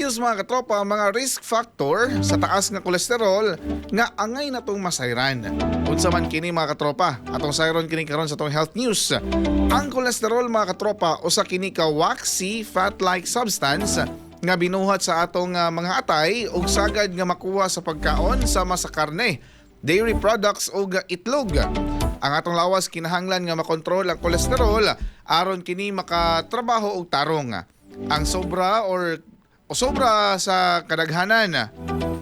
News, mga katropa, mga risk factor sa taas nga kolesterol nga angay na tong masayran. Unsa man kini, mga katropa? Atong sayron kini karon sa atong health news. Ang kolesterol, mga katropa, usa kini ka waxy fat-like substance nga binuhat sa atong mga atay ug sagad nga makuha sa pagkaon sama sa karne, dairy products ug itlog. Ang atong lawas kinahanglan nga makontrol ang kolesterol aron kini makatrabaho og tarong. Ang sobra or o sobra sa kadaghanan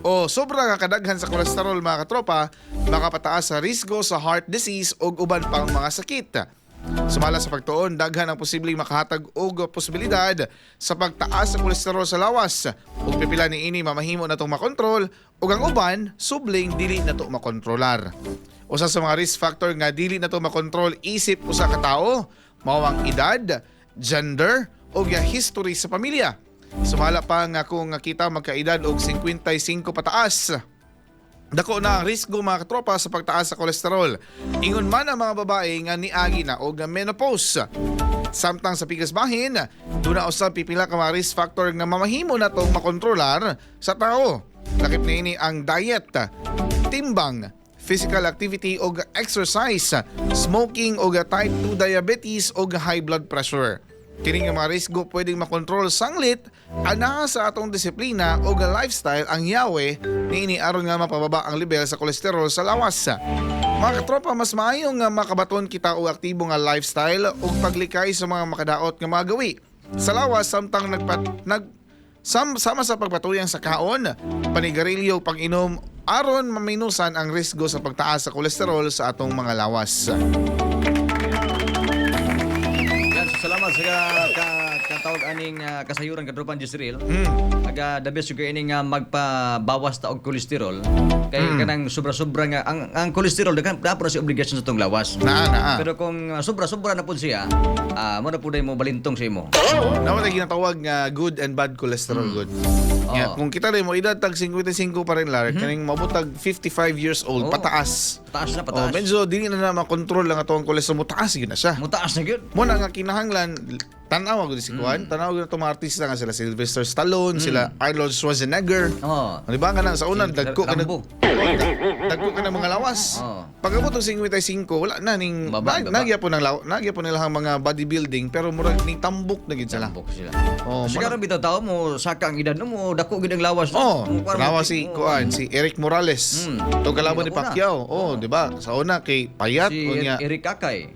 o sobra nga kadaghan sa kolesterol, mga katropa, makapataas sa risgo sa heart disease ug uban pang mga sakit. Sumala sa pagtuon, daghan ang posibleng makahatag og posibilidad sa pagtaas sa kolesterol sa lawas. Ug pipila niini mamahimo natong makontrol ug ang uban subling dili nato makontrolar. Usa sa mga risk factor nga dili nato makontrol isip usa ka tawo mao ang edad, gender ug history sa pamilya. Sumala pa nga kung kita magkaedad og 55 pataas, dako na ang risgo, mga katropa, sa pagtaas sa kolesterol. Ingon man ang mga babae nga niagi na og menopause. Samtang sa pikas bahin, duna usab pipila ka mga risk factor nga mamahimo na tong makontrolar sa tao. Lakip niini ang diet, timbang, physical activity og exercise, smoking og type 2 diabetes og high blood pressure. Kini nga mga risgo pwedeng makontrol sanglit anaa sa atong disiplina o lifestyle ang yawe niini aron nga mapababa ang level sa kolesterol sa lawas. Mga katropa, mas maayo nga makabaton kita og aktibo nga lifestyle ug paglikay sa mga makadaot nga mga gawi sa lawas samtang nagpat nag sam, sama sa pagpatuyang sa kaon, panigarilyo, pag-inom aron maminusan ang risgo sa pagtaas sa kolesterol sa atong mga lawas. Yan, so salamat sa ka katawag aning kasayuran, katropan Jisreel. Aga the best yung ini nga magpabawas ta og kolesterol kay kanang sobra-sobra nga ang kolesterol, daghan dapat na si obligasyon sa tong lawas. Naa, naa. Pero kung sobra-sobra na pud siya, mo na pud mo balintong sa imo. Naa man ginatawag nga good and bad cholesterol, good. Yeah, kung kita rin mo edad tag 55 pa rin lar, kaning maabot tag 55 years old pataas. Taas na Oh, pataas. medyo dili na na makontrol ang atong kolesterol mo, taas gyud na siya. Mo taas na gyud. Mo na nga kinahanglan tan-aw gud si kuan, tan-aw gud itong mga artista nga sila Sylvester Stallone, sila Arnold Schwarzenegger. Di ba nga nang sa una Si dagko ka na Rambo. Dagko ka ng mga lawas. Pag-abot og 55, wala na ning Baba, baba. nagya po ng nagya po nila ang mga bodybuilding pero murag ning tambok na gid sila. Tambok sila. Oh, Kasi karon bitaw tao mo saka ang edad no mo dako gid ang lawas no. Oh, Mo parang tanawa si kuan, si Eric Morales. To kalaban ni Una. Pacquiao. Oh, di ba? Sa una kay payat Si unya. Eric Kakay.